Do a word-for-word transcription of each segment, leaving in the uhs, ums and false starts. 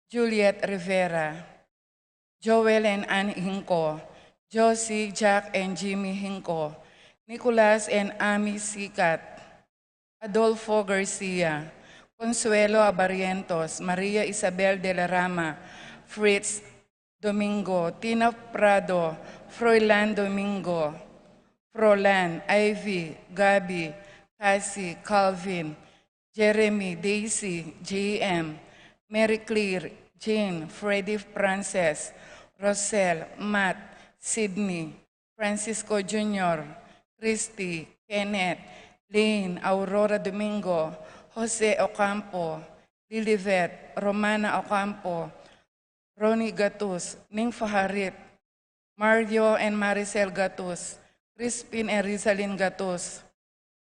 Juliet Rivera, Joel and Ann Hinco, Josie, Jack and Jimmy Hinco, Nicolas and Amy Sikat, Adolfo Garcia, Consuelo Abarrientos, Maria Isabel de la Rama, Fritz Domingo, Tina Prado, Froilan Domingo, Frolan, Ivy, Gabby, Cassie, Calvin, Jeremy, Daisy, J M, Mary Claire, Jean, Freddy Frances, Rosel, Matt, Sydney, Francisco Junior, Christy, Kenneth, Lane, Aurora Domingo, Jose Ocampo, Lilibet, Romana Ocampo, Ronnie Gatus, Ning Faharit, Mario and Maricel Gatus, Crispin and Rizalin Gatus,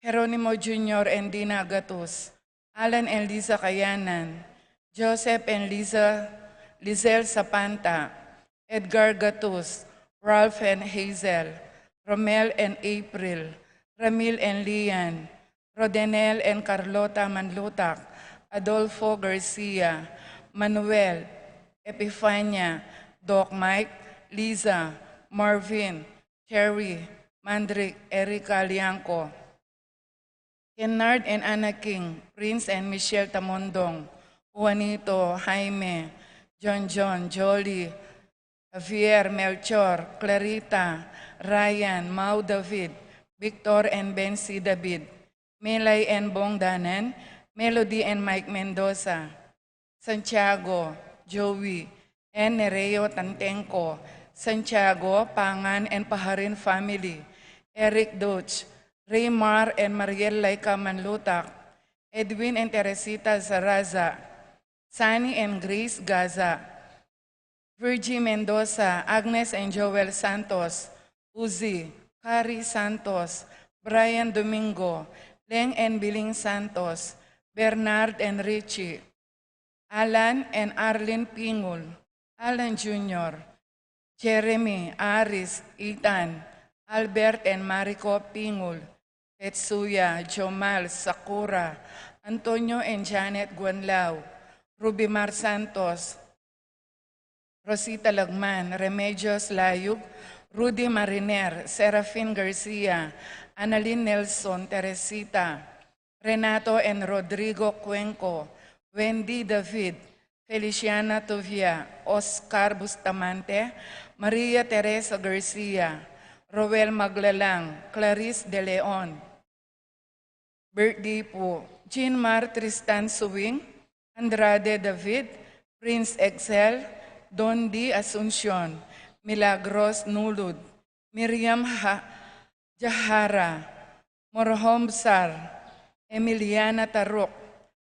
Jeronimo Junior and Dina Gatus, Alan and Liza Kayanan, Joseph and Liza, Lizelle Sapanta, Edgar Gatus, Ralph and Hazel, Romel and April, Ramil and Lian, Rodenel and Carlota Manlutak, Adolfo Garcia, Manuel, Epifania, Doc Mike, Liza, Marvin, Cherry, Mandrick, Erica Liangco, Kennard and Anna King, Prince and Michelle Tamondong, Juanito, Jaime, John John, Jolly, Javier, Melchor, Clarita, Ryan, Mau David, Victor and Bensi David, Melay and Bong Danan, Melody and Mike Mendoza, Santiago, Joey, and Nereo Tantengco, Santiago, Pangan and Paharin family, Eric Doch, Raymar and Mariel Laika Manlutak, Edwin and Teresita Zaraza, Sunny and Grace Gaza, Virgie Mendoza, Agnes and Joel Santos, Uzi, Kari Santos, Brian Domingo, Leng and Biling Santos, Bernard and Richie, Alan and Arlene Pingul, Alan Junior, Jeremy, Aris, Ethan, Albert and Mariko Pingul, Tetsuya, Jomal, Sakura, Antonio and Janet Guanlao, Rubimar Santos, Rosita Lagman, Remedios Layug, Rudy Mariner, Serafin Garcia, Annalyn Nelson, Teresita, Renato and Rodrigo Cuenco, Wendy David, Feliciana Tuvia, Oscar Bustamante, Maria Teresa Garcia, Roel Maglalang, Clarice De Leon, birthday pu, Jean Mar Tristan Suwing, Andrade David, Prince Excel, Dondi Asuncion, Milagros Nulud, Miriam Ha-, Jahara, Morhom Sar, Emiliana Taruk,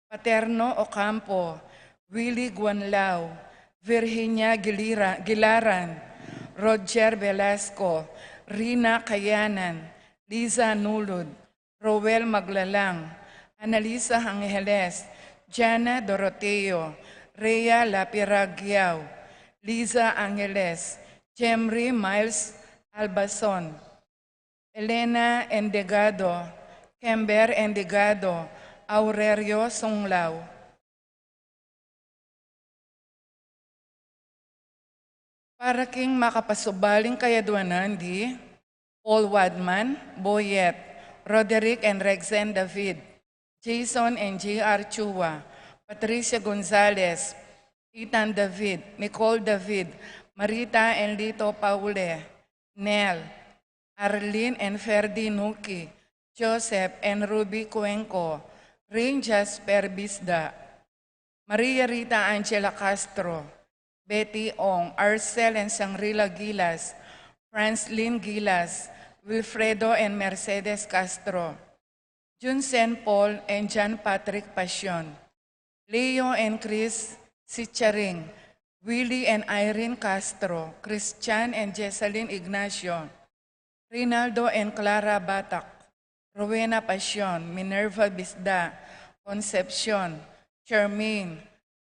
Paterno Ocampo, Willy Guanlao, Virginia Gilira-, Gilaran, Roger Velasco, Rina Kayanan, Liza Nulud, Roel Maglalang, Annalisa Angeles, Jana Doroteo, Rhea Lapiragiao, Liza Angeles, Jemry Miles Albason, Elena Endegado, Kember Endegado, Aurelio Sunglao. Para king makapasubaling kayadwanan di Paul Wadman, Boyet, Roderick and Rexen David, Jason and J R Chua, Patricia Gonzalez, Ethan David, Nicole David, Marita and Lito Paule, Nel, Arlene and Ferdy Nuki, Joseph and Ruby Cuenco, Ring Jasper Bisda, Maria Rita Angela Castro, Betty Ong, Arcel and Sangrila Gilas, Franslin Gilas, Wilfredo and Mercedes Castro, Junsen Paul and John Patrick Pasion, Leo and Chris Sicharing, Willie and Irene Castro, Christian and Jessalyn Ignacio, Rinaldo and Clara Batak, Rowena Pasion, Minerva Bisda, Concepcion, Charmaine,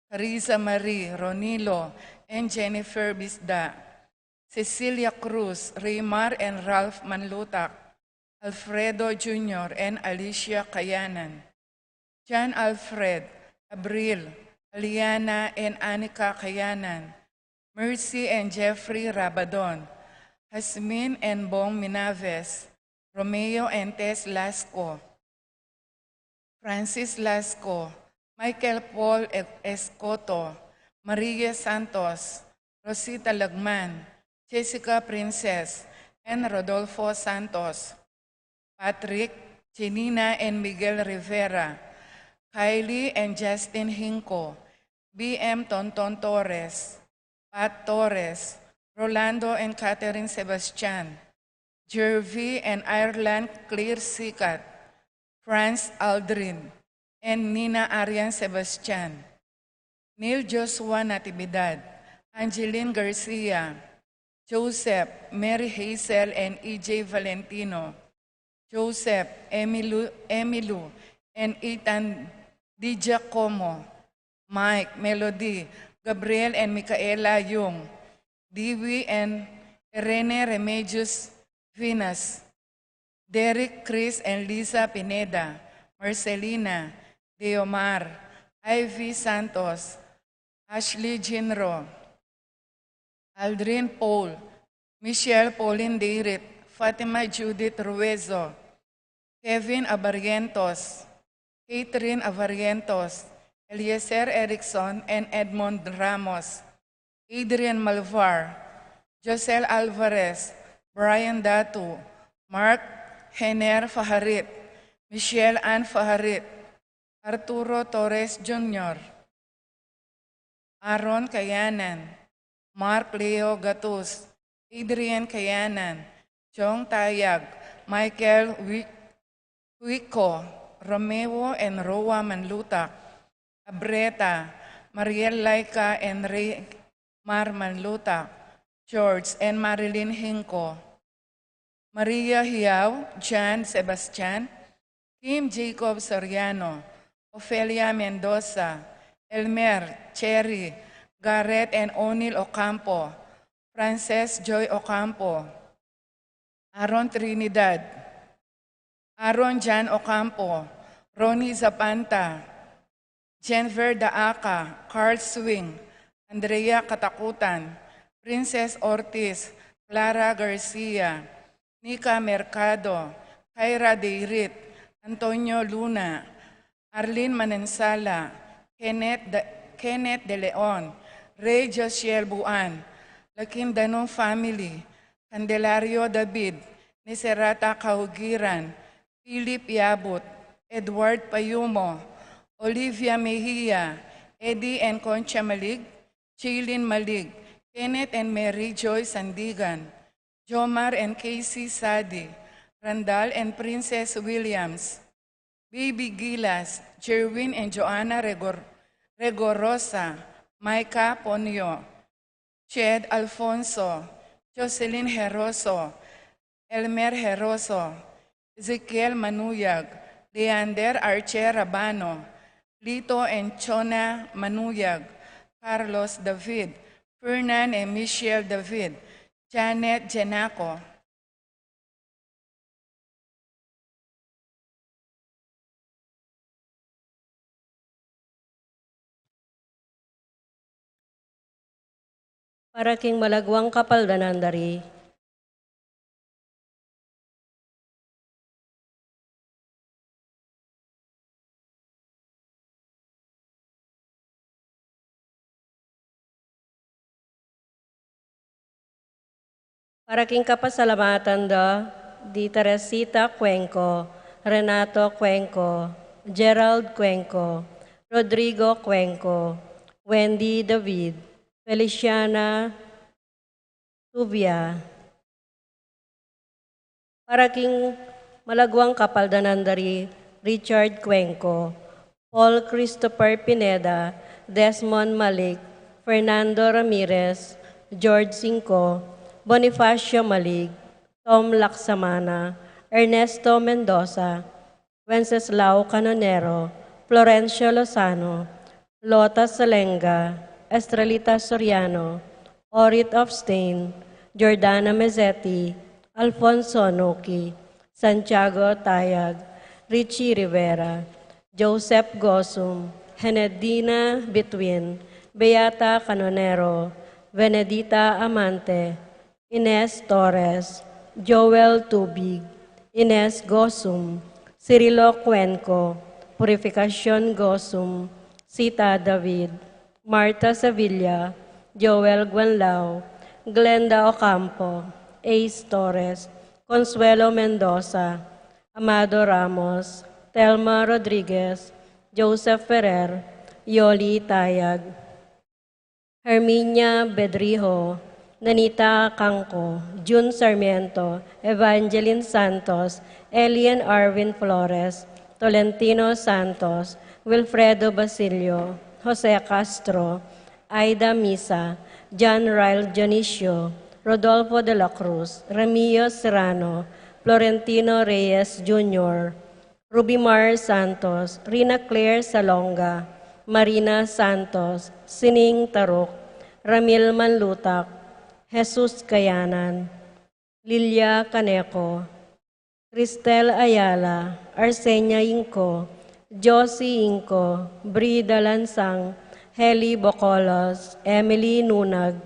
Carissa Marie, Ronilo, and Jennifer Bisda, Cecilia Cruz, Raymar and Ralph Manlutak, Alfredo Junior and Alicia Kayanan, John Alfred, Abril, Aliana and Anika Kayanan, Mercy and Jeffrey Rabadon, Jasmine and Bong Minaves, Romeo and Tess Lasco, Francis Lasco, Michael Paul E-, Escoto, Maria Santos, Rosita Lagman, Jessica Princess, and Rodolfo Santos, Patrick, Janina and Miguel Rivera, Kylie and Justin Hinco, B M Tonton Torres, Pat Torres, Rolando and Catherine Sebastian, Jervy and Ireland Claire Sikat, Franz Aldrin, and Nina Arian Sebastian, Neil Joshua Natividad, Angeline Garcia, Joseph, Mary Hazel and E J Valentino, Joseph, Emilu, Emilu and Ethan Di Giacomo, Mike, Melody, Gabriel and Micaela Yung, Diwi and Irene Remedios Venus, Derek, Chris and Lisa Pineda, Marcelina, Deomar, Ivy Santos, Ashley Jinro, Aldrin Paul, Michelle Pauline Deirit, Fatima Judith Ruezo, Kevin Abarrientos, Catherine Abarrientos, Eliezer Erickson and Edmond Ramos, Adrian Malvar, Josel Alvarez, Brian Datu, Mark Hener Faharit, Michelle Ann Faharit, Arturo Torres Junior, Aaron Kayanan, Mark Leo Gatus, Adrian Kayanan, Jong Tayag, Michael Wi-, Wico, Romeo and Roa Manlutak, Abreta, Mariel Laika and Rey Mar Manlutak, George and Marilyn Hinco, Maria Hiao, Jan Sebastian, Kim Jacob Soriano, Ofelia Mendoza, Elmer, Cherry, Garrett and O'Neil Ocampo, Frances Joy Ocampo, Aaron Trinidad, Aaron Jan Ocampo, Ronnie Zapanta, Jenver Daaca, Carl Swing, Andrea Katakutan, Princess Ortiz, Clara Garcia, Nica Mercado, Kyra Deirit, Antonio Luna, Arlene Manansala, Kenneth De, Kenneth De Leon, Rey Josiel Buan, Lakindanon family, Candelario David, Niserata Kaugiran, Philip Yabut, Edward Payumo, Olivia Mejia, Eddie and Concha Malig, Jaylin Malig, Kenneth and Mary Joy Sandigan, Jomar and Casey Sadi, Randall and Princess Williams, Baby Gilas, Jerwin and Joanna Regor-, Regorosa, Micah Ponyo, Ched Alfonso, Jocelyn Heroso, Elmer Heroso, Ezekiel Manuyag, Leander Archer Rabano, Lito and Chona Manuyag, Carlos David, Fernan and Michelle David, Janet Genaco. Para king malaguang kapaldanan da ri. Para king kapasalamatan da di Teresita Cuenco, Renato Cuenco, Gerald Cuenco, Rodrigo Cuenco, Wendy David, Feliciana Tubia. Para king malaguang kapaldanan da ri Richard Cuenco, Paul Christopher Pineda, Desmond Malik, Fernando Ramirez, George Cinco, Bonifacio Malik, Tom Laksamana, Ernesto Mendoza, Wenceslao Canonero, Florencio Lozano, Lota Salenga, Estrelita Soriano, Orit Ofstain, Jordana Mezzetti, Alfonso Noki, Santiago Tayag, Richie Rivera, Joseph Gosum, Henedina Bitwin, Beata Canonero, Benedita Amante, Ines Torres, Joel Tubig, Ines Gosum, Cirilo Cuenco, Purificacion Gosum, Sita David, Martha Sevilla, Joel Guanlao, Glenda Ocampo, Ace Torres, Consuelo Mendoza, Amado Ramos, Telma Rodriguez, Joseph Ferrer, Yoli Tayag, Herminia Bedrijo, Nanita Cangco, Jun Sarmiento, Evangeline Santos, Elian Arvin Flores, Tolentino Santos, Wilfredo Basilio, Jose Castro, Aida Misa, John Ryle Dionisio, Rodolfo de la Cruz, Remio Serrano, Florentino Reyes Junior, Rubimar Santos, Rina Claire Salonga, Marina Santos, Sining Taruk, Ramil Manlutak, Jesus Kayanan, Lilia Caneco, Cristel Ayala, Arsenia Inco, Josie Inco, Brida Lansang, Heli Bocolos, Emily Nunag,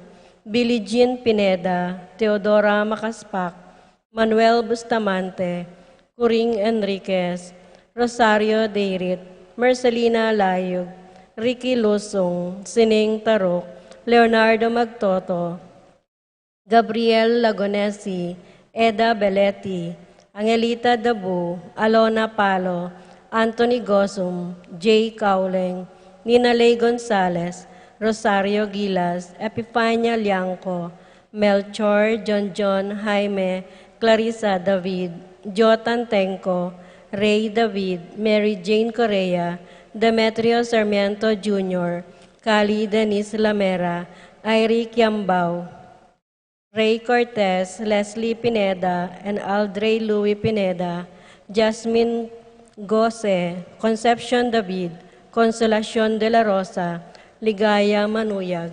Billie Jean Pineda, Teodora Macaspac, Manuel Bustamante, Curing Enriquez, Rosario Deirit, Marcelina Layug, Ricky Lusung, Sining Taruk, Leonardo Magtoto, Gabriel Lagonesi, Eda Belletti, Angelita Dabu, Alona Palo, Anthony Gosum, Jay Cauleng, Nina Ley Gonzalez, Rosario Gilas, Epifania Liangco, Melchor, John John, Jaime, Clarissa David, Jotan Tengco, Ray David, Mary Jane Correa, Demetrio Sarmiento Junior, Kali Denise Lamera, Iri Kiambao, Ray Cortez, Leslie Pineda, and Aldrey Louis Pineda, Jasmine Gose, Concepcion David, Consolacion de la Rosa, Ligaya Manuyag.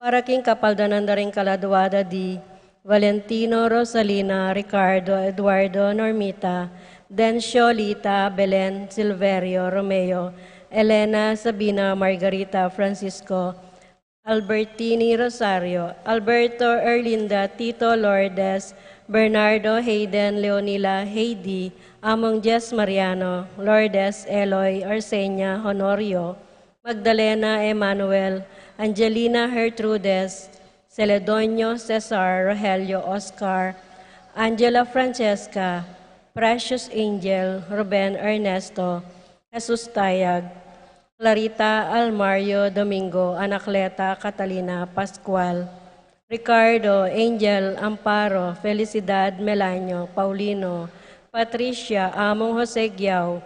Para king kapaldanan da ring kaladua da di Valentino, Rosalina, Ricardo, Eduardo, Normita, Dencio, Lita, Belen, Silverio, Romeo, Elena, Sabina, Margarita, Francisco, Albertini, Rosario, Alberto, Erlinda, Tito, Lourdes, Bernardo, Hayden, Leonila, Heidi, Among Jess, Mariano, Lourdes, Eloy, Arsenia, Honorio, Magdalena, Emmanuel, Angelina, Gertrudes, Celedonio, Cesar, Rogelio, Oscar, Angela, Francesca, Precious Angel, Ruben, Ernesto, Jesus Tayag, Clarita, Almario, Domingo, Anacleta, Catalina, Pascual, Ricardo, Angel, Amparo, Felicidad, Melanio, Paulino, Patricia, Among Jose Guiao,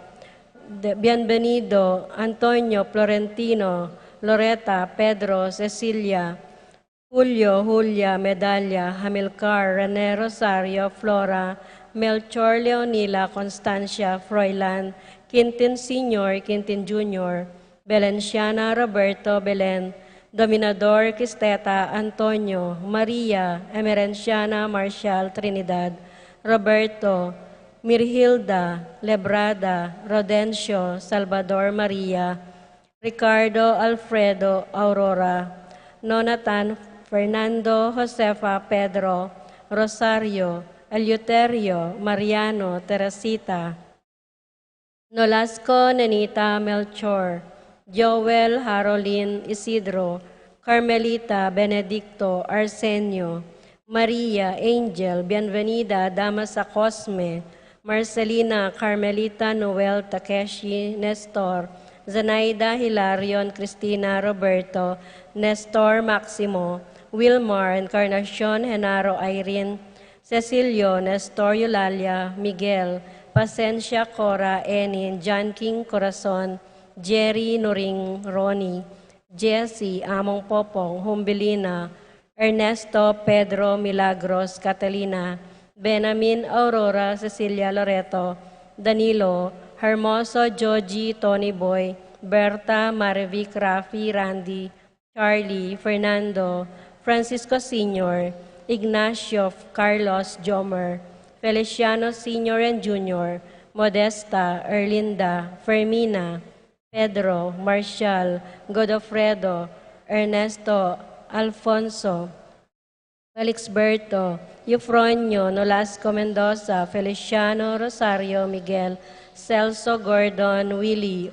De-, Bienvenido, Antonio, Florentino, Loreta, Pedro, Cecilia, Julio, Julia, Medalia, Hamilcar, Rene, Rosario, Flora, Melchor, Leonila, Constancia, Froilan, Quintin Senior, Quintin Junior, Belenciana, Roberto, Belen, Dominador, Quisteta, Antonio, Maria, Emerenciana, Marcial, Trinidad, Roberto, Mirhilda, Lebrada, Rodencio, Salvador, Maria, Ricardo, Alfredo, Aurora, Nonatan, Fernando, Josefa, Pedro, Rosario, Eleuterio, Mariano, Teresita, Nolasco, Nenita, Melchor, Joel, Harolin, Isidro, Carmelita, Benedicto, Arsenio, Maria, Angel, Bienvenida, Damasa, Cosme, Marcelina, Carmelita, Noel, Takeshi, Nestor, Zenaida, Hilarion, Cristina, Roberto, Nestor, Maximo, Wilmar, Encarnacion, Genaro, Irene, Cecilio, Nestor, Eulalia, Miguel, Pasencia, Cora, Enin, John King, Corazon, Jerry, Nuring, Ronnie, Jesse, Among Popong, Humbilina, Ernesto, Pedro, Milagros, Catalina, Benamin, Aurora, Cecilia, Loreto, Danilo, Hermoso, Joji, Tony Boy, Berta, Marivic, Rafi, Randy, Charlie, Fernando, Francisco Senior, Ignacio, Carlos, Jomer, Feliciano Senior and Junior, Modesta, Erlinda, Fermina, Pedro, Marcial, Godofredo, Ernesto, Alfonso, Felixberto, Eufronio, Nolasco Mendoza, Feliciano, Rosario, Miguel, Celso, Gordon, Willie,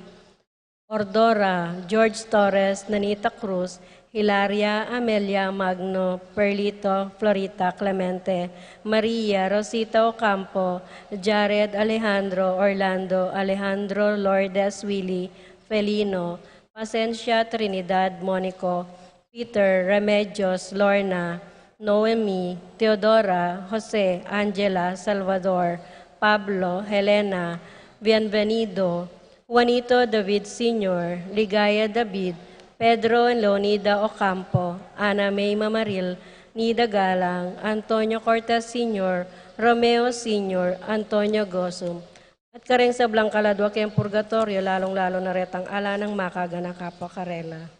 Ordora, George Torres, Nanita Cruz, Hilaria, Amelia, Magno, Perlito, Florita, Clemente, Maria, Rosita Ocampo, Jared, Alejandro, Orlando, Alejandro, Lourdes, Willie, Felino, Pasencia, Trinidad, Monico, Peter, Remedios, Lorna, Noemi, Teodora, Jose, Angela, Salvador, Pablo, Helena, Bienvenido, Juanito David Senior, Ligaya David, Pedro and Leonida Ocampo, Ana May Mamaril, Nida Galang, Antonio Cortez Senior, Romeo Senior, Antonio Gosum, at kareng sablang kaladua keng purgatorio, lalung-lalu na retang ala nang makaganaka pa karela.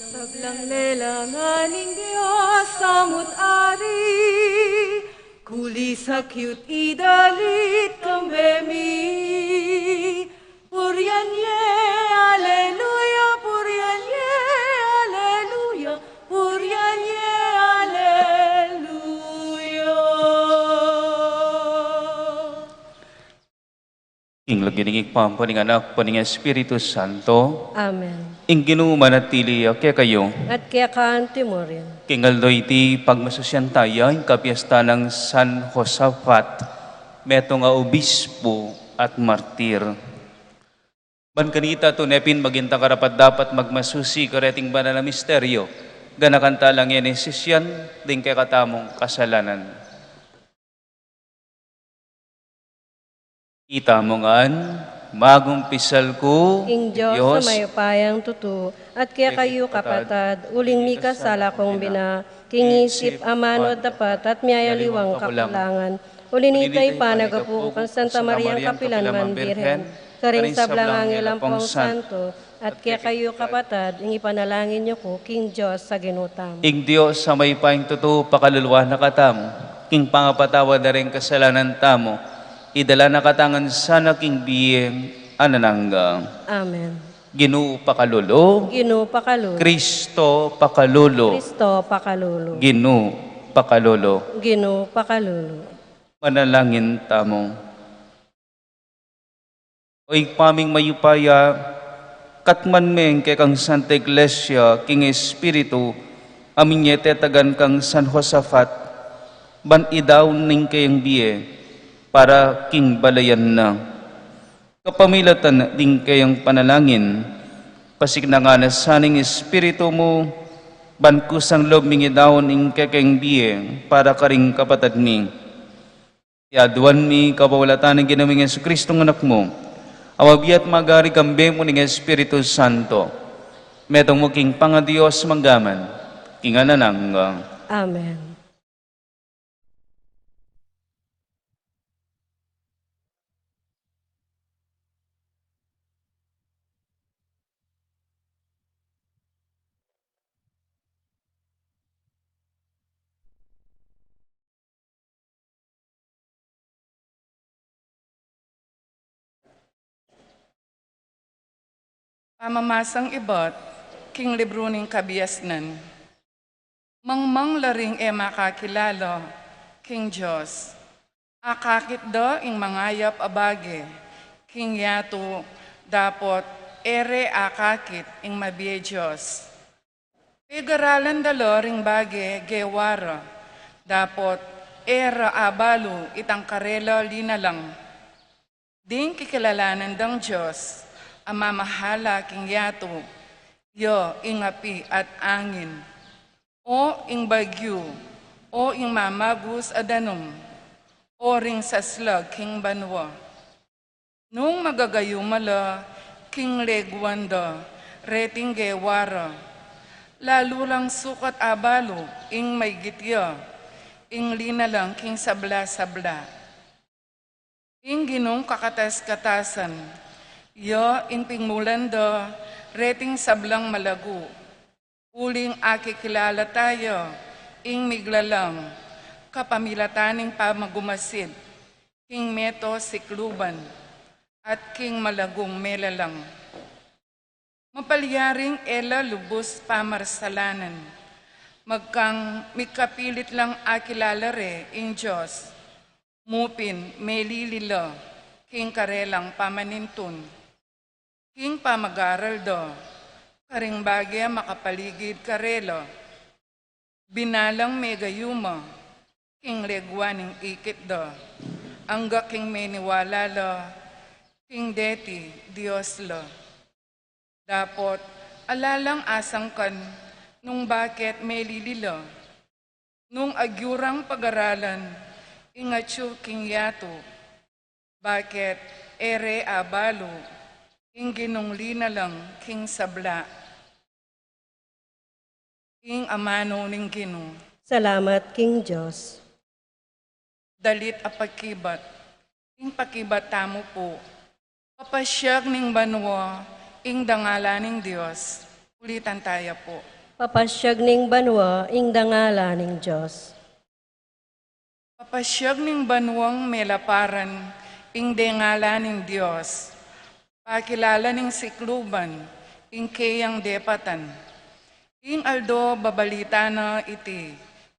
Sablang lelangan ning Dios, tamu't ari, kulis, agyu't idalit, kambe mi. Purian ye, aleluya, purian ye, aleluya, purian ye, aleluya. King lagyu ning Ibpa, ampo ning Anak, ampo ning Espiritu Santo. Amen. Ing Ginu manatili ya kekayu. At keka antimurin. King aldo iti pagmasusyan taya ing kapiestan nang San Josafat, metung a obispo at martir. Ban kanita tune pin maging tang karapat-dapat magmasusi kareting banal a misteryo, ganakan tala ngening sisian ding kekatamung kasalanan. Itamu ngan, magumpisal ku king Dios a mayupayang tutu, at kekayu kapatad, uling mikasala kung bina, king isip, amanu, dapat, at miyaliwang kakulangan. Uli na nita, ipanagapu ku kang Santa Mariang kapilanman Birhen, karing sablang anghel ampong santo, at kekayu kapatad, ing ipanalangin yu ku king Dios a Ginu tamu. Ing Dios a mayupayang tutu pakalulu na katamu, king pangapatawad da ring kasalanan tamu, idala na katamu ngan sana king bie alang angga. Amen. Ginu pakalulu. Ginu pakalulu. Kristo pakalulu. Kristo pakalulu. Ginu pakalulu. Ginu pakalulu. Manalangin tamu. O Ibpa ming mayupaya, katman me ing kekang Santa Iglesia king Espiritu, a minie tetagan kang San Josafat, ban idaun ing keyang bie para king balayan na. Kapamilatan ding keyang panalangin, pasiknangan na sana ning Espiritu mu, ban kusang lub ming idaun ing kekeng bie para karing kapatad mi. Iti aduan mi kapamilatan ning Ginu ming Jesucristo, ing Anak mu, a mabie at magari kambe mu ning Espiritu Santo, metung mu king pangaDios mangga man king alang angga. Amen. Pamamasang ibat king libru ning Kabiasnan. Mangmang la ring e makakilala king Dios. Akakit da ing mangayap a bage king yatu, dapot e re akakit ing mabie Dios. Pegaralan da la ring bage gewa ra, dapot e ra abalu itang karela linalang. Ding kikilalanan dang Dios a mamahala king yatu, ya ing api at angin, o ing bagyu, o ing mamagus a danum, o ring saslag king banua. Nung magagayuma la king leguan da reting gewa ra, lalu lang sukat abalu ing maygit ya, ing linalang king sabla-sabla. Ing Ginung kakatas-katasan, ya ing pingmulan da reting sablang malagu, uling akikilala taya ing miglalang kapamilatan ning pamagumasid king meto sikluban at king malagung melalang. Mapalyaring e la lubus pamarsalanan, magkang mikapilit lang akilala re ing Dios, mu pin melili la king karelang pamanintun, king pamagaral da karing bage a makapaligid karela. Binalang megayuma king leguan ning ikit da, angga king meniwala la king deti Dios la. Dapot ala lang asangkan nung baket melili la, nung agyu rang pagaralan ing atyu king yatu, baket e re abalu ing Ginung linalang king sabla. Ing amanu ning Ginu. Salamat king Dios. Dalit a pakibat. Ing pakibat tamu pu: Papasyag ning banua ing dangalan ning Dios. Ulitan taya pu. Papasyag ning banua ing dangalan ning Dios. Papasyag ning banuang melaparan ing dangalan ning Dios. Pakilala ning sikluban ing keyang depatan. Ing aldo babalita na iti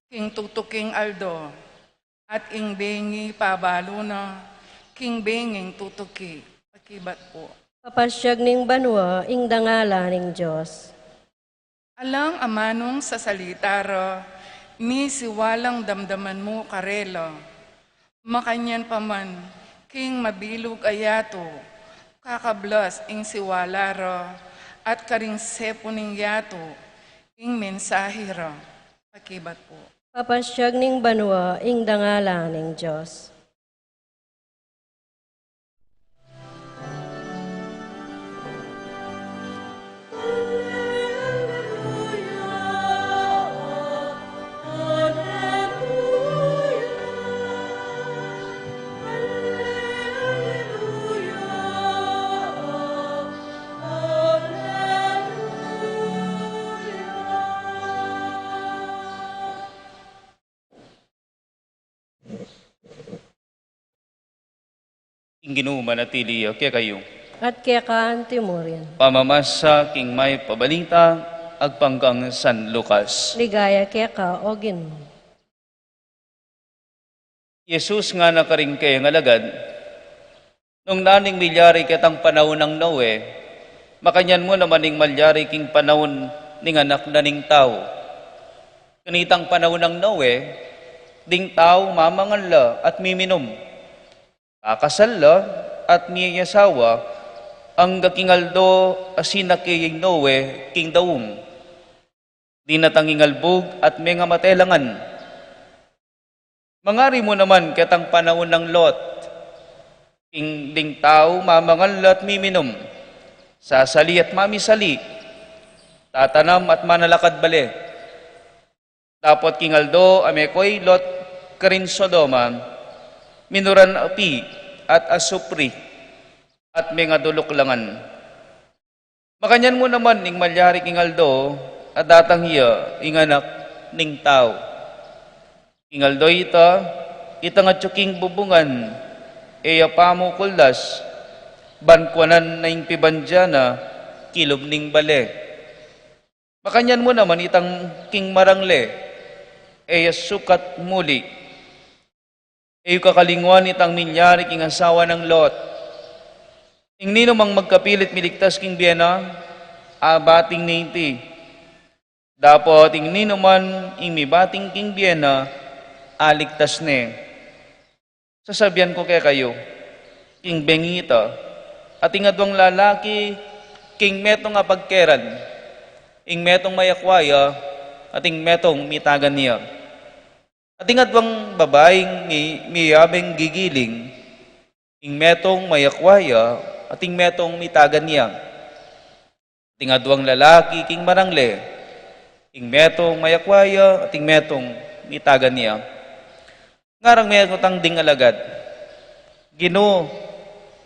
king tutuking aldo, at ing bengi pabalu na king benging tutuki. Pakibat pu. Papasyag ning banua ing dangalan ning Dios. Alang amanung sasalita ra, misiwalang damdaman mu karela. Makanyan pa man, king mabilug a yatu, kakablas ing siwala ra, at karing sepu ning yatu, ing mensahe ra. Pakibat pu. Papasyag ning banua ing dangalan ning Dios. Ing Ginu manatili ya kekayu. At keka antimurin. Pamamasa king mayap a balita agpang kang San Lucas. Ligaya keka, o Ginu. Jesus ngana karing kayang alagad, nung naning milyari ketang panaun nang Noe, makanyan mu naman ing malyari king panaun ning Anak na ning Tau. Kanitang panaun nang Noe, ding tau mamangan la at miminum. Kakasal la at miyasawa, angga king aldo a sinake ya i Noe king daum. Dinatang ing albug at mengamate la ngan. Mangari mu naman ketang panaun nang Lot, ing ding tau mamangan la at miminum, sasali at mamisali, tatanam at manalakad bale. Dapot king aldo a meko i Lot karin Sodoma, minuran api at asupri, at mengaduluk la ngan. Makanyan mu naman ing malyari king aldo a datang ya ing Anak ning Tau. King aldo ita, itang atyu king bubungan, e ya pamukuldas, ban kuanan na ing pibandian na kilub ning bale. Makanyan mu naman itang king marangle, e ya sukat muli. E yu kakalingwan itang milyari king asawa nang Lot. Ing ninumang magkapilit miligtas king bie na, abating ne iti. Dapot ing ninuman ing mibating king bie na, aligtas ne. Sasabian ku kekayu, king bengi ita, ating adwang lalaki king metung a pagkeran, ing metung mayakwa ya, ating metung mitagan ya. Ating adwang babaing mi-, miyabeng gigiling, ing metung mayakwa ya, ating metung mitagan ya. Ating adwang lalaki king marangle, ing metung mayakwa ya, ating metung mitagan ya. Ngarang mekutang ding alagad, "Ginu,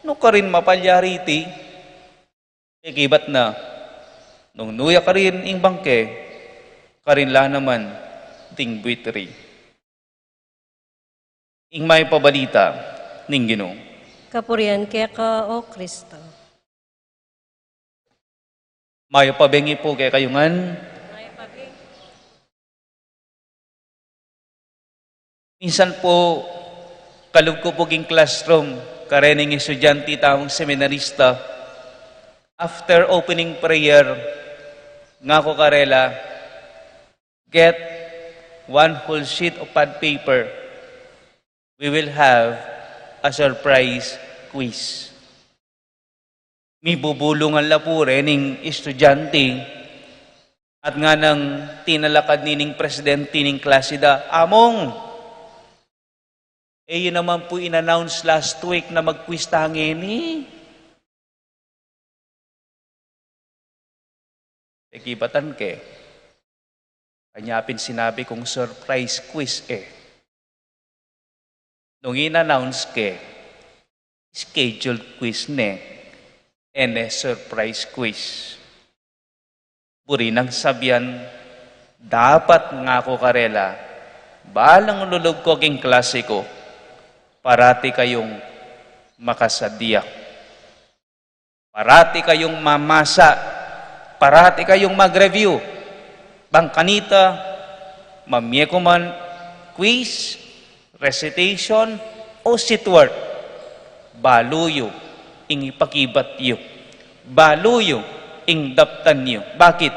nu karin mapalyari iti?" Pekibat na, "Nung nu ya karin ing bangke, karin la naman ding buitri." Ing mayap a balita ning Ginu. Kapurian keka, O Kristo. Mayap a bengi pu kekayu ngan. Minsan pu, kalub ku pu king classroom, karening estudyante tamung seminarista, after opening prayer, ngaku karela, "Get one whole sheet of pad paper. We will have a surprise quiz." Mibubulungan la pu rening estudyante, at nganang tinalakad ne ning presidente ning klase da, "Among, e yu naman pu in-announce last week na mag-quiz ta ngeni?" Pekibatan ke, anya pin sinabi kung surprise quiz e. Nung in-announce ke, scheduled quiz ne, e ne surprise quiz. Buri nang sabian, dapat ngaku karela, balang lulub ko king klase ko, parati kayung makasadya. Parati kayung mamasa, parati kayung mag-review. Bang kanita, mamie ku man quiz, recitation, o sitwart, balu yu ing ipakibat yu. Balu yu ing daptan yu. Bakit?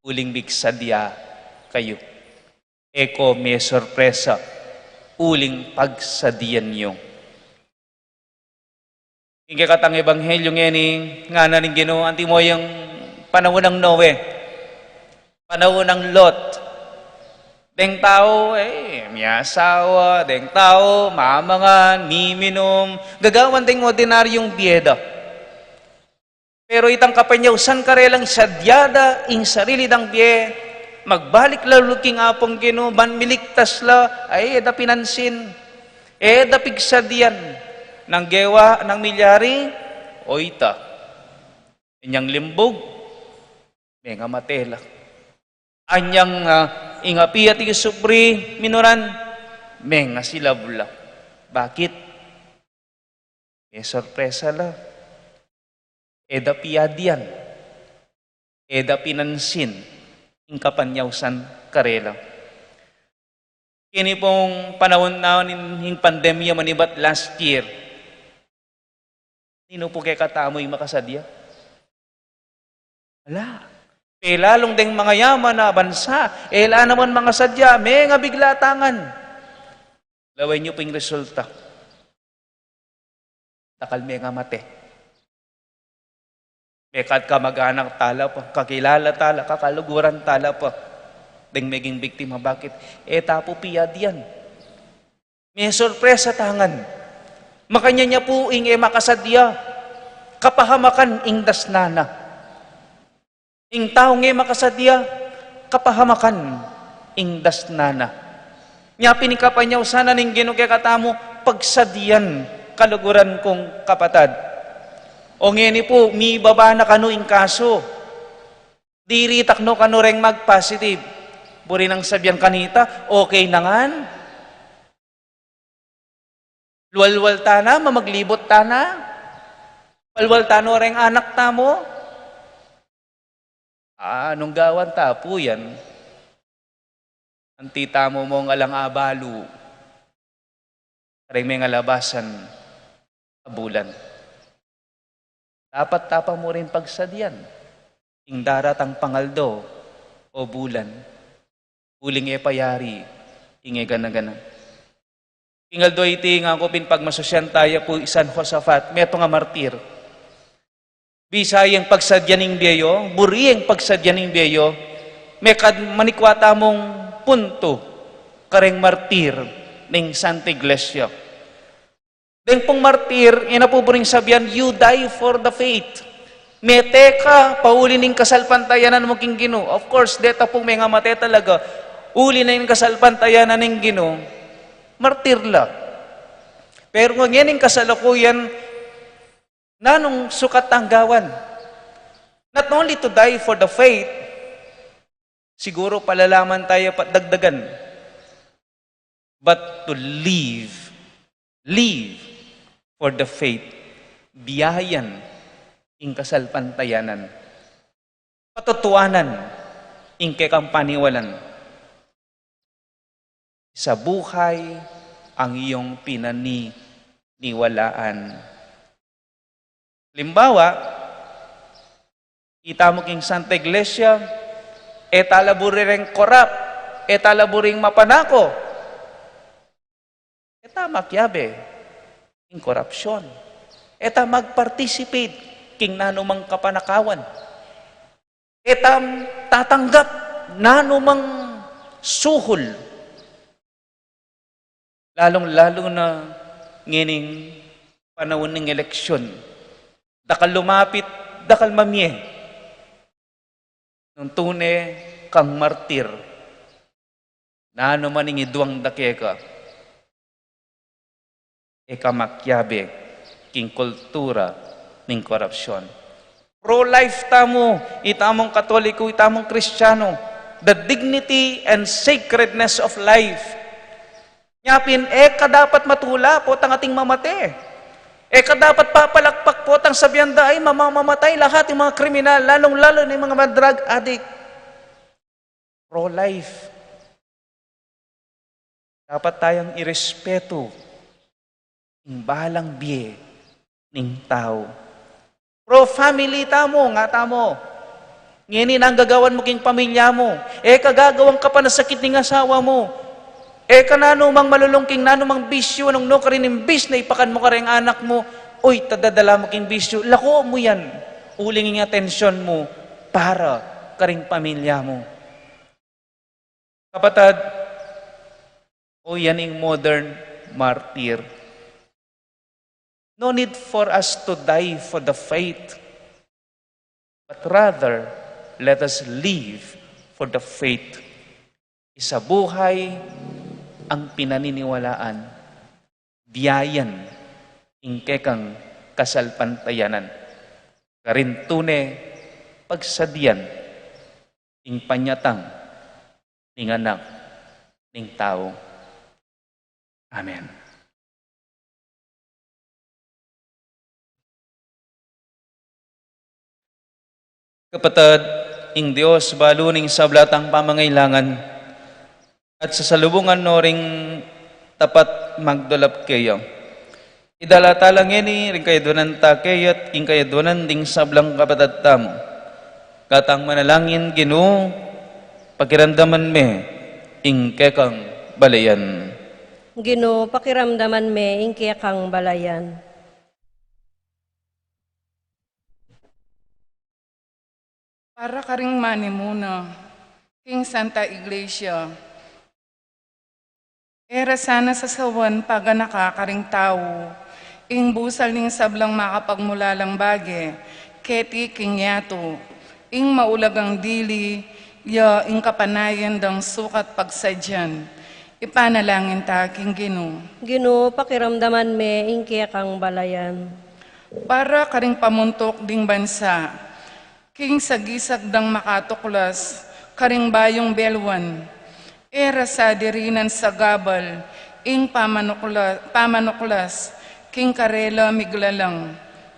Uling migsadya kayu. E ko mesorpresa, uling pagsadyan yu. Ing kekatang ebanghelyo ngeni, ngana ning Ginu, antimo yang panaun nang Noe, panaun nang Lot. Deng tau, e, miasawa, deng tau, mamangan, miminum, gagawan deng ordinaryung bie da. Pero itang kapanyausan karelang sadya da ing sarili dang bie, magbalik la lulud king Apung Ginu, ban miligtas la, ay, e da pinansin, e da pigsadyan, nang gewa, nang milyari, o ita. Inyang limbug, mengamate la. Anyang, ah, ing api at ing subri, minuran, mengasilab la. Bakit? Mesorpresa la. E da piadyan. E da pinansin ing kapanyausan karela. Keni pung panaun na ning, ning pandemya manibat last year. Ninu pu kekatamu ing makasadya? Ala. Pelalung deng mangayaman a bansa, e la naman mangasadya, mengabigla tangan. Lawen yu pu ing resulta. Dakal mengamate. Mekad kamag-anak tala pa, kakilala tala, kakaluguran tala pa deng meging biktima. Bakit? E ta pu piadyan. Mesorpresa tangan. Makanyan ya pu ing e makasadya, kapahamakan ing dasnan na. Ing taung e makasadya, kapahamakan ing dasnan na. Nya pin ing kapanyausan ning Ginu kekatamu, pagsadyan, kaluguran kung kapatad. O ngeni pu, mibaba na kanu ing kasu. Diritak no kanu reng mag-positive. Buri nang sabian kanita, okay na ngan. Lual-lual ta na, mamaglibot ta na. Palual ta no reng anak tamu. Ah, nung gawan ta pu yan, anti tamu mung alang abalu kareng mengalabasan a bulan. Dapat ta pa mu ring pagsadian ing daratang pangaldo o bulan, uling e pa yari ing e gana-gana. King aldo iti, ngaku pin pagmasusyan taya pu i San Josafat, metung a martir. Bisa yang pagsadya ning bie yu, buri yang pagsadya ning bie yu, mekad manikwa tamung puntu kareng martir ning Santa Iglesia. Deng pung martir, ina pu buring sabian, "You die for the faith." Mete ka pauli ning kasalpantayanan mu king Ginu. Of course, deta pung mengamate talaga, uli na ning kasalpantayanan ning Ginu, martir la. Pero ngening kasalukuyan, nanung sukat tang gawan? Not only to die for the faith, siguro palalaman taya pa dagdagan, but to live, live for the faith. Biayan ing kasalpantayanan. Patutuanan ing kekang paniwalan. Isabuhay ang iyong pinaniniwalaan. Halimbawa, itamu king Santa Iglesia, e ta la buri reng korap, e ta la buring mapanako. E ta makiabe king korapsyon. E ta mag-participate king nanumang kapanakawan. E ta tatanggap nanumang suhul. Lalung-lalu na ngening panaun ning eleksyon. Dakal lumapit, dakal mamie. Nung tune kang martir, nanu man ing iduang da keka, e ka makiabe king kultura ning korapsyon. Pro-life tamu, itamung Katoliko, itamung Kristiyano, the dignity and sacredness of life. Nya pin, e ka dapat matula potang ating mamate. E ka dapat papalakpak potang sabian da, "Ay, mamamamatay lahat yung mga kriminal, lalong-lalo na yung mga drug addict." Pro-life. Dapat tayang irespetu ing balang bie ning tau. Pro-family tamu, nga tamu. Ngeni, nanggagawan mu king pamilya mu. E ka gagawang kapanasakit ning asawa mu. E ka nanumang malulung king nanumang bisyu, nung nukarin imbis na ipakan mu kareng anak mu, uy, tadadala mu king bisyu, lako mu yan. Uling ing atensyon mu para karing pamilya mu. Kapatad, o yan ing modern martir. No need for us to die for the faith, but rather, let us live for the faith. Isabuhay ang pinaniniwalaan, biayan ing kekang kasalpantayanan. Karin tune pagsadian ing panyatang ning Anak ning Tau. Amen. Kapatad, ing Dios balu ning sabla tang pamangailangan, at sasalubungan no ring tapat magdulap keya. Idala tala ngeni ring kayadwanan ta keya at king kayadwanan ding sablang kapatad tamu. Katang manalangin, Ginu, pakiramdaman me ing kekang balayan. Ginu, pakiramdaman me ing kekang balayan. Para karing manimuna king Santa Iglesia, e ra sana sasawan paganaka karing tau ing busal ning sablang makapagmulalang bage keti king yatu, ing maulagang dili ya ing kapanayan dang sukat pagsadian. Ipanalangin ta king Ginu. Ginu, pakiramdaman me ing kekang balayan. Para karing pamuntuk ding bansa, king sagisag dang makatuklas karing bayung beluan, e ra sa dirinan sagabal ing pamanukla-, pamanuklas king karela miglalang.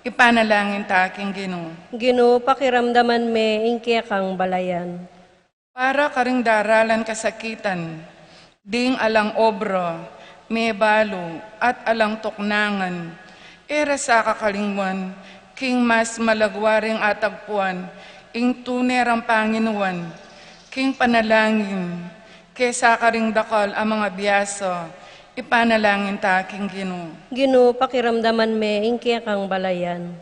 Ipanalangin ta king Ginu. Ginu, pakiramdaman me ing kekang balayan. Para karing daralan kasakitan, ding alang obra, mebalu, at alang tuknangan, e ra sa kakalingwan, king mas malagwa ring atagpuan, ing tune rang panginuan, king panalangin, kesa karing dakal a mga biasa, ipanalangin ta king Ginu. Ginu, pakiramdaman me ing kekang balayan.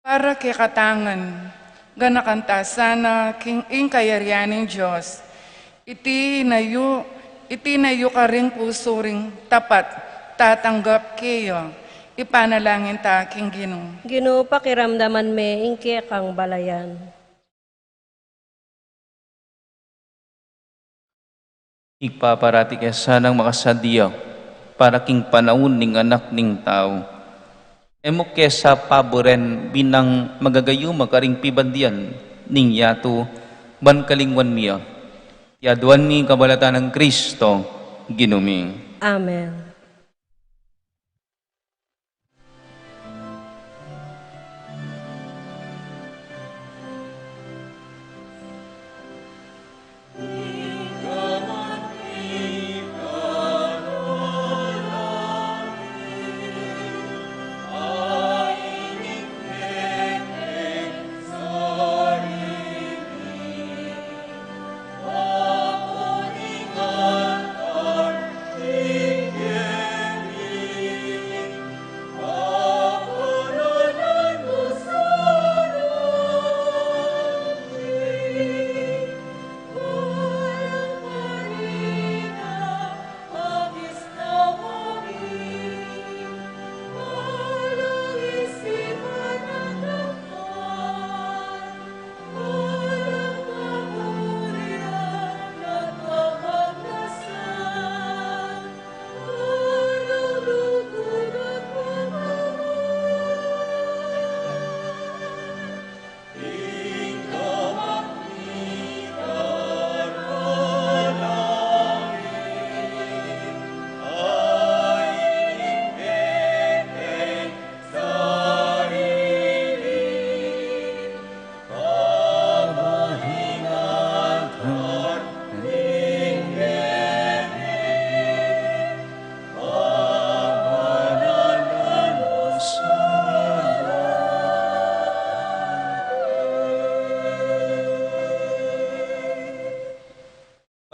Para kekatang, ganakan ta sana king ing kayarian ning Dios. Iti nayu, iti nayu karing pusu ring tapat, tatanggap keya, ipanalangin ta king Ginu. Ginu, pakiramdaman me ing kekang balayan. Ipaparati ke sanang makasadya para king panaun ning Anak ning Tau. E mu ke sa paburen bilang magagayuma karing pibandian ning yatu, ban kalingwan mi ya. Iti aduan mi ing kabalatan nang Kristo, Ginu mi. Amen.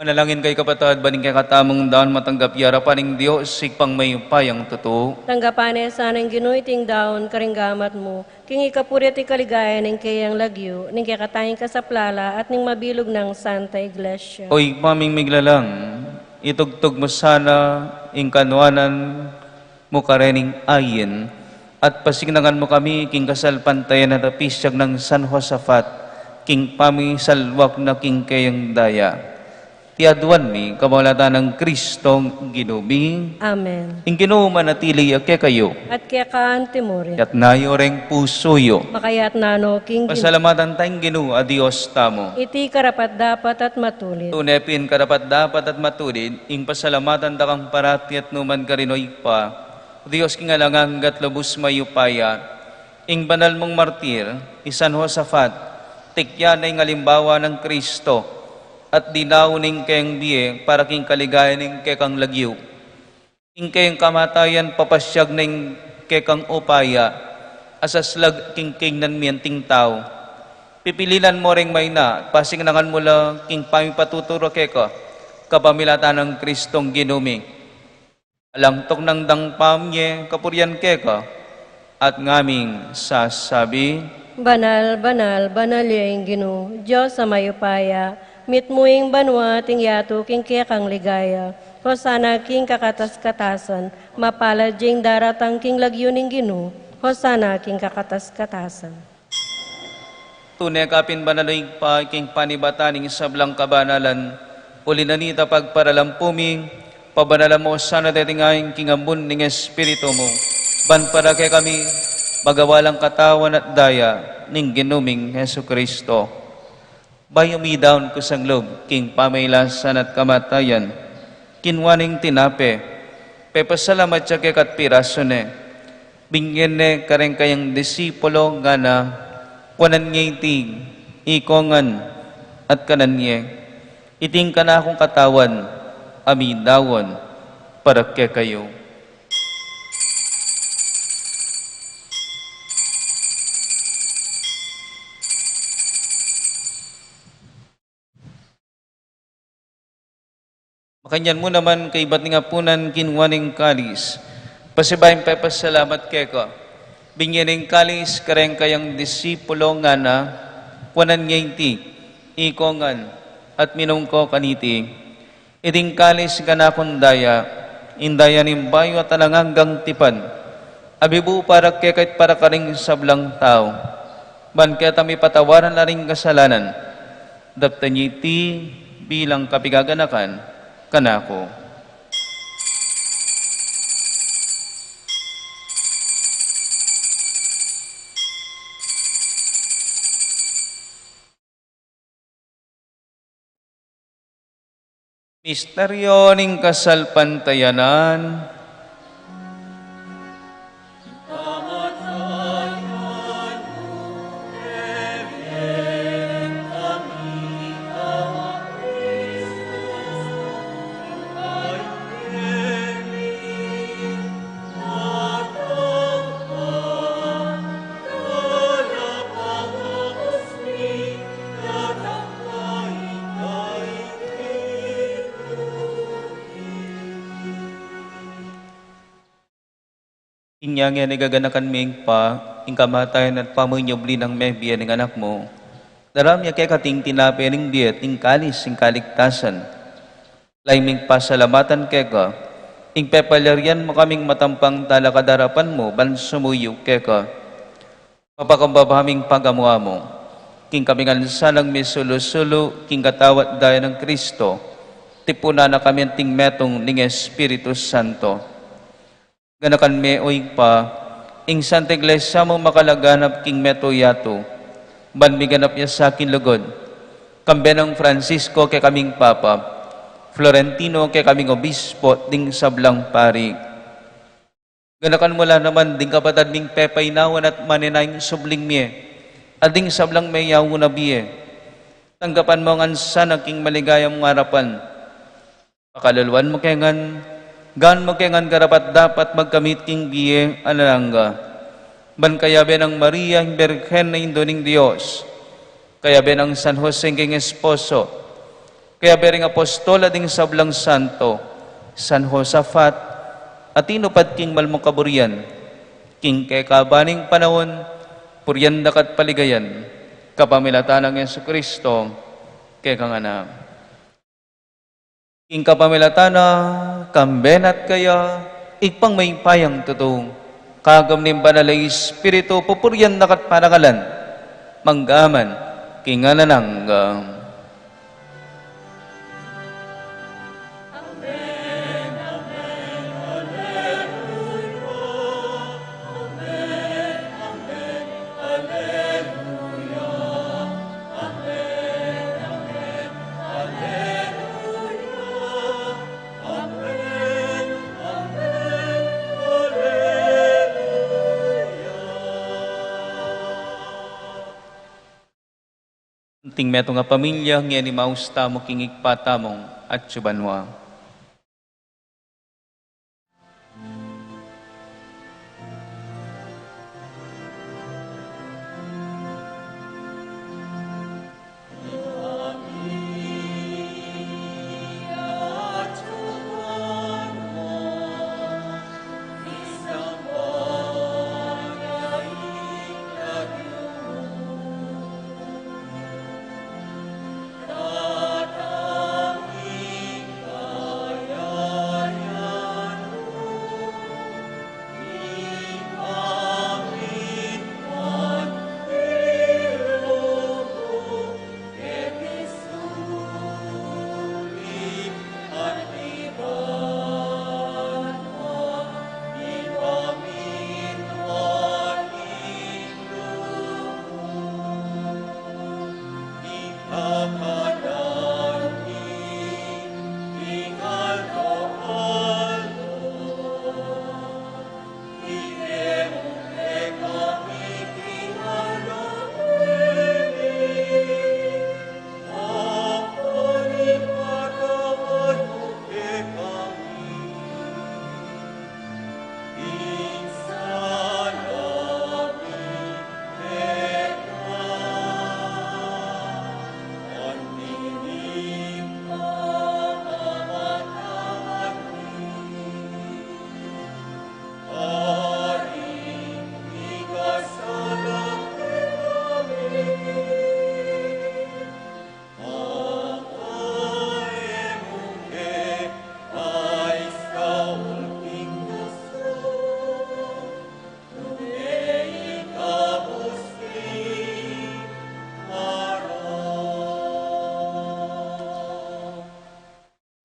Manalangin kayu kapatad, ban ing kekatamung daun matanggap ya arapan ning Dios, Ibpang mayupayang tutu. Tanggapan na sana ning Ginu iting daun karing gamat mu, king ikapuri at ikaligaya ning keyang lagyu, ning kekatang kasaplalan at ning mabilug nang Santa Iglesia. O Ibpa ming miglalang, itugtug mu sana ing kanuanan mu karening ain, at pasignangan mu kami king kasalpantayanan at apisyag nang San Josafat, king pamisalwak na king keyang daya. Iti aduan mi, kapamilatan nang Kristong Ginu mi. Amen. Ing Ginu manatili ya kekayu. At keka antimurin. Itas yu reng pusu yu. Makatas na no king Ginu. Pasalamatan tang Ginu a Dios tamu. Iti karapat-dapat at matulid. Tune pin karapat-dapat at matulid, ing pasalamatan da kang parati at nukarin man, O Ibpa, Dios king alang angga at lubus mayupaya. Ing banal mung martir, i San Josafat, tikyan na ing alimbawa nang Kristo, at dinaun ing keyang bie para king kaligayan ning kekang lagyu. Ing keyang kamatayan papasyag na ing kekang upaya, a saslag king kaynan mi anting tau. Pipilinan mu reng maina, pasignangan mu la king pamipatuturu keka, kapamilatan nang Kristong Ginu mi. Alang tuknang dang pamye kapurian keka, at ngaming sasabi: Banal, banal, banal ya ing Ginu, Dios a mayupaya, mitmu ing banua at ing yatu king kekang ligaya. Hosana king kakatas-katasan, mapalad ya ing daratang king lagyu ning Ginu, Hosana king kakatas-katasan. Tune ka pin banal, O Ibpa, king panibatan ning sablang kabanalan, uli na nita pagparalampu mi, pabanalan mu sana deti ngeni king ambun ning Espiritu mu, ban para kekami, magawa lang katawan at daya ning Ginu ming Jesucristo. Bayu midaun kusang lub king pamailasan at kamatayan, kinua ne ing tinape, pepasalamat ya keka at pirasu ne, Binye ne kareng kayang disipulo, ngana, kuanan ye iti, ikongan, at kanan ye, iti ing kanakung katawan, a midaun para kekayu. Makanyan mu naman kaybat ning apunan, kinua ne ing kalis, pasibayu yang pepasalamat keka, binye ne ing kalis kareng kayang disipulo, ngana, kuanan ye iti, ikongan, at minum ko kaniti, iti ing kalis ning kanakung daya, ing daya ning bayu at alang anggang tipan, a mibu para kekayu at para karing sablang tau, ban keta mipatawaran la ring kasalanan. Daptan ye iti bilang kapigaganakan kanaku. Misteryo ning kasalpantayanan. Inya ngeni gaganakan mi, Ibpa, ing kamatayan at pamanyubli nang mebie ning Anak mu. Daraun mi keka iting tinape ning bie at ing kalis ning kaligtasan. Lalu ming pasalamatan keka ing pepalyarian mu kaming matampang talakad king arapan mu ban sumuyu keka. Papakumbaba ming pagamu-amu king kami ngan sanang misulu-sulu king katawan at daya nang Kristo, tipunan na kami anting metung ning Espiritu Santo. Ganakan me, o Ibpa, ing Santa Iglesia mung makalaganap king metung yatu, ban miganap ya sa king lugud, kambe nang Francisco kekaming Papa, Florentino kekaming Obispo, ding sablang pari. Ganakan mu la naman ding kapatad ming pepainawan at manenayang subling mie, at ding sablang meyaun a bie. Tanggapan mu ngan sana king maligaya mung arapan. Pakaluluan mu ke ngan, gawan mu ke ngan karapat-dapat magkamit king bie alang angga. Ban kayabe nang Maria, ing Birhen a Indu ning Dios, kayabe nang San Jose ing kayang esposo, kayabe ring apostol at ding sablang santo, San Josafat, a tinupad king mal mung kaburian, king kekaban ning panaun, purian da ka at paligayan, kapamilatan nang Jesucristo, kekang Anak. King kapamilatan na, kambe na at kaya, Ibpang mayupayang tutu, kagum ning Banal a Espiritu, pupurian da ka at parangalan, mangga man king alang angga. Anting metung a pamilya, ngeni maus tamu king Ibpa tamung atsu banua.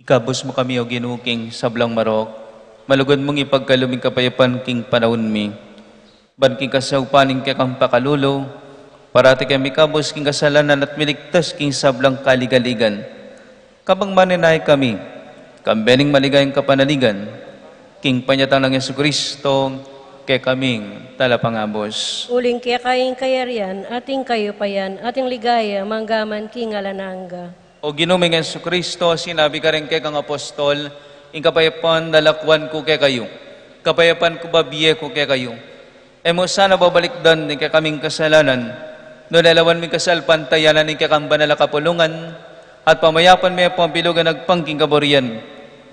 Ikabus mu kami, O Ginu, king sablang marok. Malugud mung ipagkalub ing kapayapan king panaun mi. Ban king kasaupan ning kekang pakalulu, parati kami ikabus king kasalanan at miligtas king sablang kaligaligan. Kabang manenaya kami, kambe ning maligayang kapanaligan, king panyatang nang Jesucristo, kekaming talapangabus. Uling keka ing kayarian, at ing kayupayan, at ing ligaya, mangga man king alang angga. O Ginu ming Jesucristo, sinabi ka reng kekang apostol, ing kapayapan lalakwan ku kekayu, kapayapan ku babie ku kekayu. E mu sana babalikdan ding kekaming kasalanan, nune lawan ming kasalpantayanan ing kekang banal a kapulungan, at pamayapan me pang pilugan agpang king kaburian.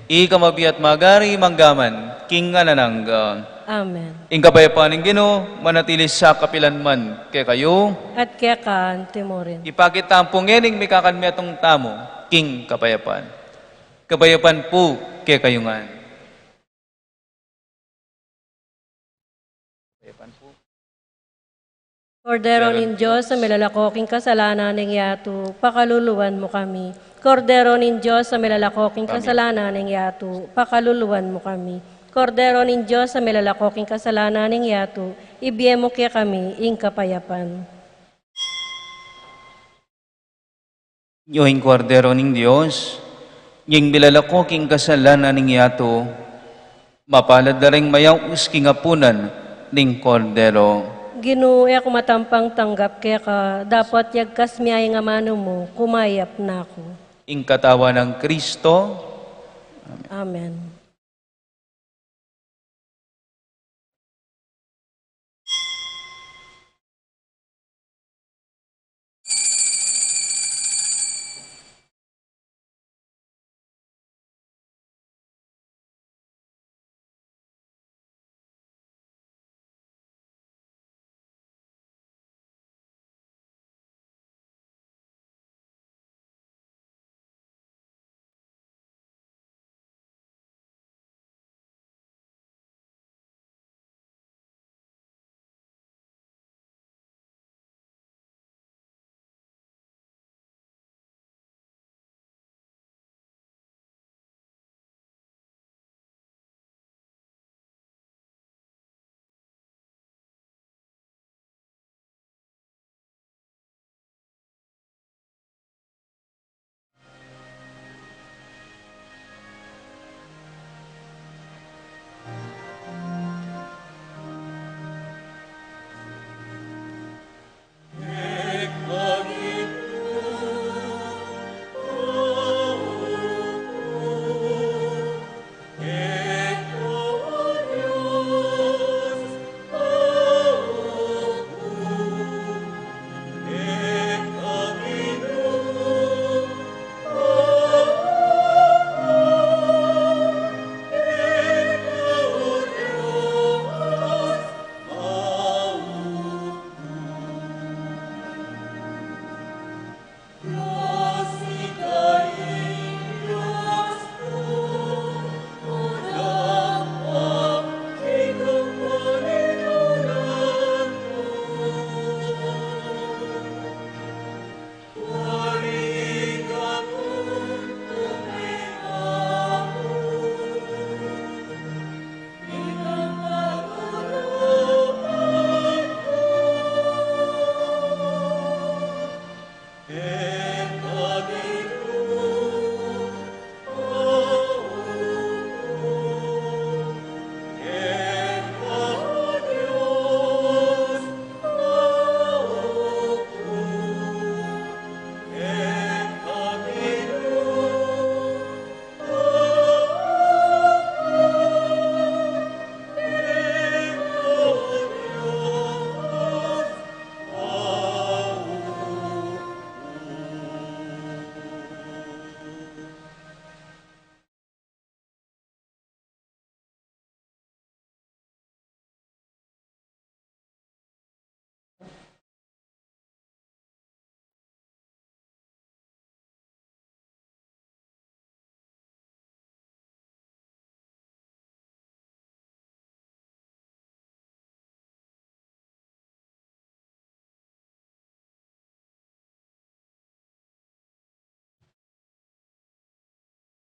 Ika mabie at magari mangga man king alang angga. Amen. Ing kapayapan ning Ginu manatili sa kapilan man kekayu. At keka anti mu rin. Ipakit tamu pu ngening mikakan metung tamu king kapayapan. Kapayapan pu kekayu ngan. Kordero ning Dios, a milalako king kasalanan ning yatu, pakaluluan mu kami. Kordero ning Dios, a milalako king kasalanan ning yatu, pakaluluan mu kami. Kordero ning Dios, a milalako king kasalanan ning yatu, ibie mu kekami ing kapayapan. Yu ing Kordero ning Dios, ing milalako king kasalanan ning yatu, mapalad la ring mayaus king apunan ning Kordero. Ginu, e ku matampang tanggap keka, dapot yagkas me ing amanu mu, kumayap na ku. Ing katawan nang Kristo. Amen.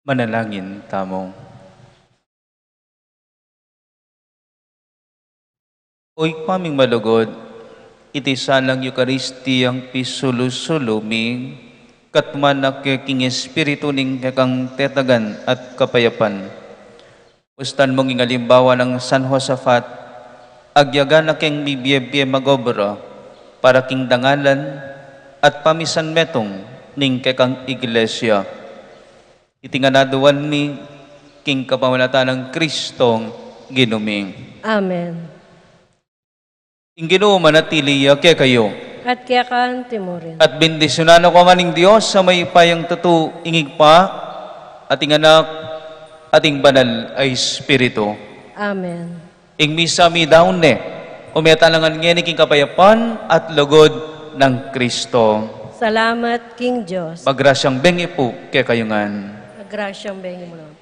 Manalangin tamu. O Ibpa ming malugud, iti sanang Eukaristiyang pisulu-sulu mi, katman na ke king Espiritu ning kekang tetagan at kapayapan. Ustan mung ing alimbawa nang San Josafat, agyaga na keng mibie-bie magobra para king dangalan at pamisan metung ning kekang Iglesia. Iti ngan aduan mi king kapamilatan nang Kristong Ginu mi. Amen. Ing Ginu manatili ya kekayu. At keka naman murin. At bendisyunan na kayu ngan ning Dios a mayupayang tutu, ing Ibpa, at ing Anak, at ing Banal a Espiritu. Amen. Ing misa midaun ne, ume tala ngan ngeni king kapayapan at lugud nang Kristo. Salamat king Dios. Magrasyang bengi pu kekayu ngan. Magrasyang bengi mu naman.